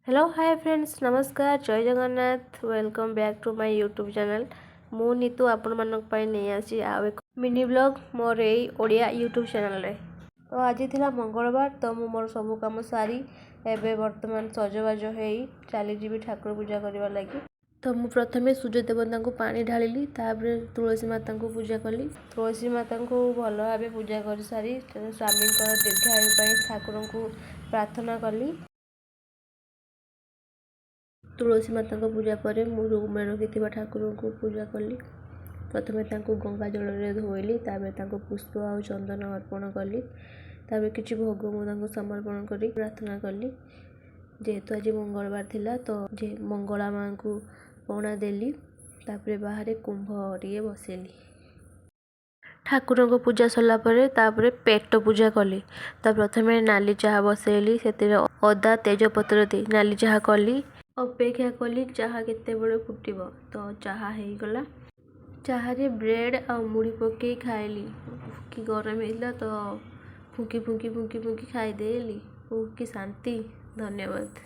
Hello, ହାଏ friends, ନମସ୍କାର, ଜୟ Jagannath. Welcome back to my YouTube channel. ମୁଁ ନିତୁ ଆପଣମାନଙ୍କ ପାଇଁ ନେଇ ଆସିଛି ଆଉ ଏକ ମିନି ବ୍ଲଗ୍ ମୋର ଏଇ ଓଡ଼ିଆ ୟୁଟ୍ୟୁବ୍ ଚ୍ୟାନେଲ୍ରେ। ତ ଆଜି ଥିଲା ମଙ୍ଗଳବାର। ତ ମୁଁ ମୋର ସବୁ କାମ ସାରି ଏବେ ବର୍ତ୍ତମାନ ସଜବାଜ ହେଇ ଚାଲିଯିବି ଠାକୁର ପୂଜା କରିବା ଲାଗି। ତ ମୁଁ ପ୍ରଥମେ ସୂର୍ଯ୍ୟ ଦେବତାଙ୍କୁ ପାଣି ଢାଳିଲି, ତାପରେ ତୁଳସୀ ମାତାଙ୍କୁ ପୂଜା କଲି। ତୁଳସୀ ମାତାଙ୍କୁ ଭଲ ଭାବେ ପୂଜା କରିସାରି ସ୍ୱାମୀଙ୍କର ଦୀର୍ଘାୟୁ ପାଇଁ ଠାକୁରଙ୍କୁ ପ୍ରାର୍ଥନା କଲି। ତୁଳସୀ ମାତାଙ୍କ ପୂଜା ପରେ ମୁଁ ରୁମ୍ରେ ରଖିଥିବା ଠାକୁରଙ୍କୁ ପୂଜା କଲି। ପ୍ରଥମେ ତାଙ୍କୁ ଗଙ୍ଗା ଜଳରେ ଧୋଇଲି, ତାପରେ ତାଙ୍କୁ ପୁଷ୍ପ ଆଉ ଚନ୍ଦନ ଅର୍ପଣ କଲି। ତାପରେ କିଛି ଭୋଗ ମୁଁ ତାଙ୍କୁ ସମର୍ପଣ କରି ପ୍ରାର୍ଥନା କଲି। ଯେହେତୁ ଆଜି ମଙ୍ଗଳବାର ଥିଲା, ତ ଯେ ମଙ୍ଗଳା ମାଙ୍କୁ ପଣା ଦେଲି। ତାପରେ ବାହାରେ କୁମ୍ଭ ଟିକେ ବସେଇଲି। ଠାକୁରଙ୍କ ପୂଜା ସରିଲା ପରେ ତାପରେ ପେଟ ପୂଜା କଲି। ତ ପ୍ରଥମେ ନାଲି ଚାହା ବସେଇଲି, ସେଥିରେ ଅଦା, ତେଜପତ୍ର ଦେଇ ନାଲି ଚାହା କଲି। ଅପେକ୍ଷା କଲି ଚାହା କେତେବେଳେ ଫୁଟିବ। ତ ଚାହା ହେଇଗଲା। ଚାହାରେ ବ୍ରେଡ଼୍ ଆଉ ମୁଢ଼ି ପକେଇ ଖାଇଲି। କି ଗରମ ହେଇଥିଲା, ତ ଫୁଙ୍କି ଫୁଙ୍କି ଫୁଙ୍କି ଫୁଙ୍କି ଖାଇଦେଲି। ଓଃ, କି ଶାନ୍ତି! ଧନ୍ୟବାଦ।